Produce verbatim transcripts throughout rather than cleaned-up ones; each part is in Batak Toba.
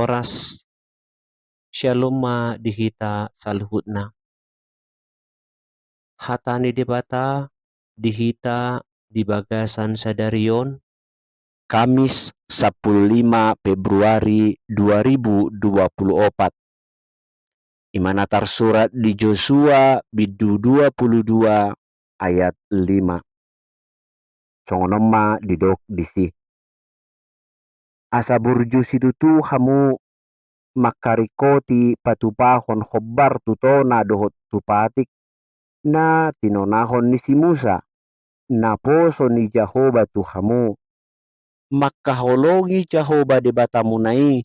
Horas, syalom ma di hita saluhutna. Hata ni Debata di hita di bagasan sadari on, Kamis, sampulu lima Februari dua ribu dua puluh opat. I ma na tarsurat di Josua bindu dua puluh dua ayat lima. Songon on ma didok disi. Asa burju situtu hamu mangkaringkoti patupahon hombar tu tona dohot tu patik na tinonahon ni si Musa, naposo ni Jahowa tu hamu. Mangkaholongi Jahowa Debatamuna i,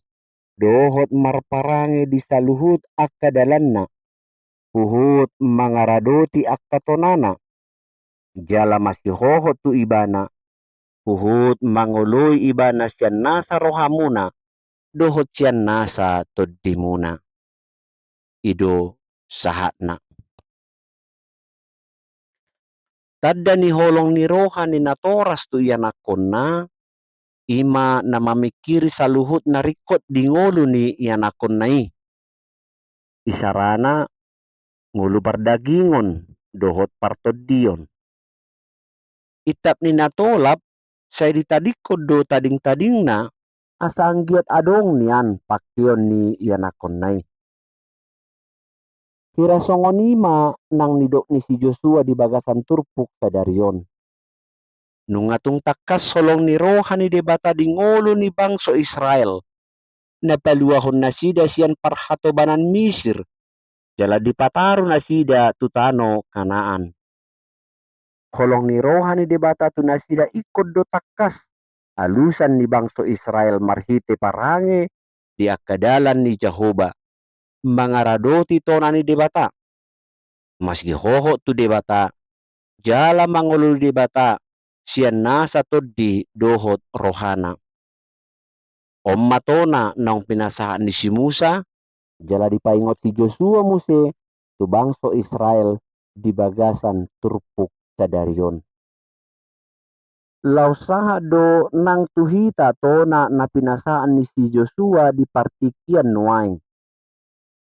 dohot marparange di saluhut angka dalanna, huhut mangaradoti angka tonana, jala masihohot tu ibana, huhut mangoloi ibana sian nasa rohamuna, dohot sian nasa tondimuna. I do sahatna. Tanda ni holong ni roha ni natoras tu ianakkonna, i ma na mamingkiri saluhut na ringkot di ngolu ni ianakkonna i. Isarana ngolu pardagingon dohot partondion. Intap ni na tolap, sai ditadingkon do tadingtadingna, asa anggiat adong nian pangkeon ni ianakkonna i. Hira songon i ma nang nidok ni si Josua di bagasan turpuk sadari on. Nunga tung tangkas holong ni roha ni Debata di ngolu ni bangso Israel, na paluahon nasida sian parhatobanan Misir, jala dipataru nasida tu tano Kanaan. Holong ni roha ni Debata tu nasida ingkon do tangkas alusan ni bangso Israel marhite parange di angka dalan ni Jahowa, mangaradoti tona ni Debata, masihohot tu Debata, jala mangoloi Debata sian nasa tondi dohot rohana. On ma tona naung pinasahat ni si Musa, jala dipaingot si Josua muse tu bangso Israel di bagasan turpuk sadari on. Laos sahat do nang tu hita tona na pinasahat ni si Josua di partingkian nuaeng.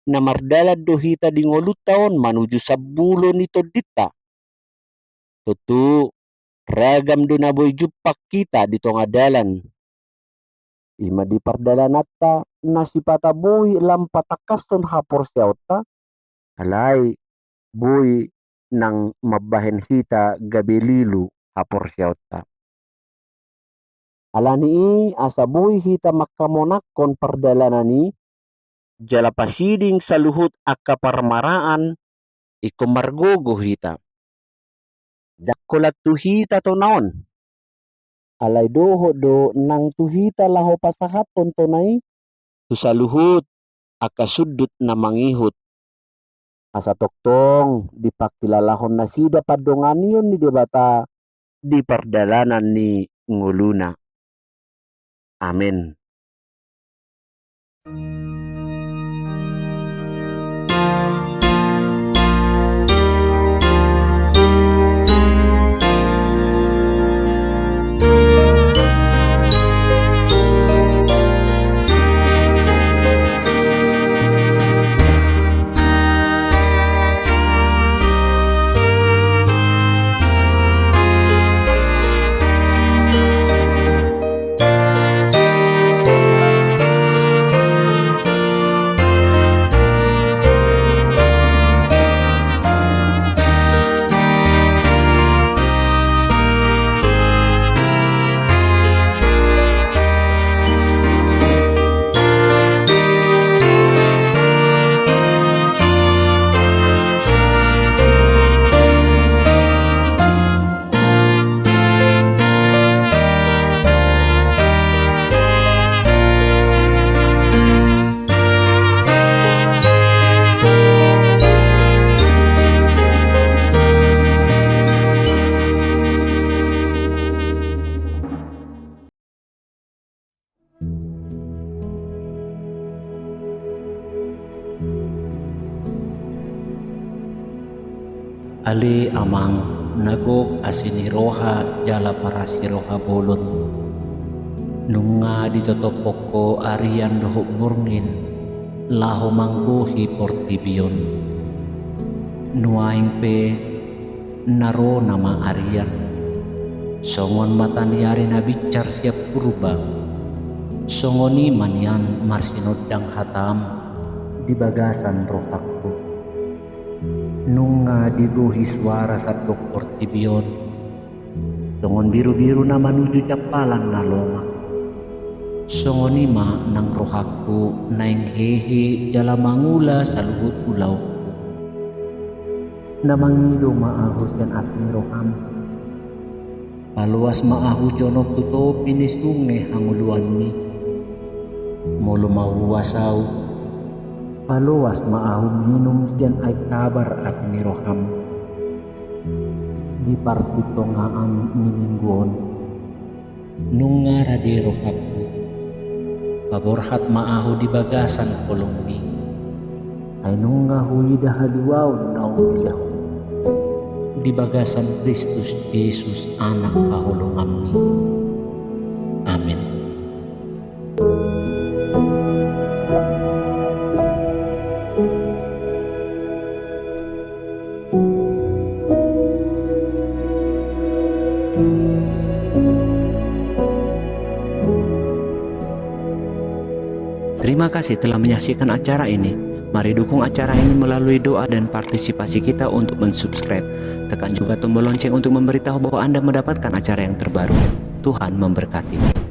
Na mardalan do hita di ngolunta on manuju sambulo ni tondinta. Tontu ragam do na boi jumpang hita di tonga dalan. I ma di pardalananta na sipata boi lam patangkashon haporseaonta, alai boi nang mambahen hita gabe lilu haporseaonta. Ala ni i asa boi hita mangkamonangkon pardalanan i, jala pasiding saluhut angka parmaraan, ingkon margogo hita. Ndang holan tu hita tona on. Alai dohot do nang tu hita laho pasahathon tona i tu saluhut angka sundut na mangihut. Asa tongtong dipangkilalahon nasida pandonganion ni Debata di pardalanan ni ngoluna. Amen. Ale Amang, na gok asi ni roha jala parasi roha bolon. Nunga ditotophon Ho arian dohot borngin laho manggohi portibi on. Nuaeng pe na ro nama arian, songon mata ni ari na binsar sian purba, songon i ma nian marsinondang hataM di bagasan rohangku. Nunga digohi suara sandok portibi on, songon birubiru na manuju jampalan na lomak. Songon i ma nang rohangku naeng hehe jala mangula saluhut ulaonku. Na mangido ma ahu sian asi ni rohaM. Paloas ma ahu jonok tu topi ni sunge hangoluanMi. Molo mauas ahu, paloas ma ahu minum sian aek sabar asi ni rohaM. Di parsitongaan ni minggu on, nunga rade rohangku, paborhat ma ahu di bagasan holongMi. Ai nunga huida haluaon na umbilahon di bagasan Kristus Jesus, Anak haholonganMi. Amin. Terima kasih telah menyaksikan acara ini. Mari dukung acara ini melalui doa dan partisipasi kita untuk mensubscribe. Tekan juga tombol lonceng untuk memberitahu bahwa Anda mendapatkan acara yang terbaru. Tuhan memberkati.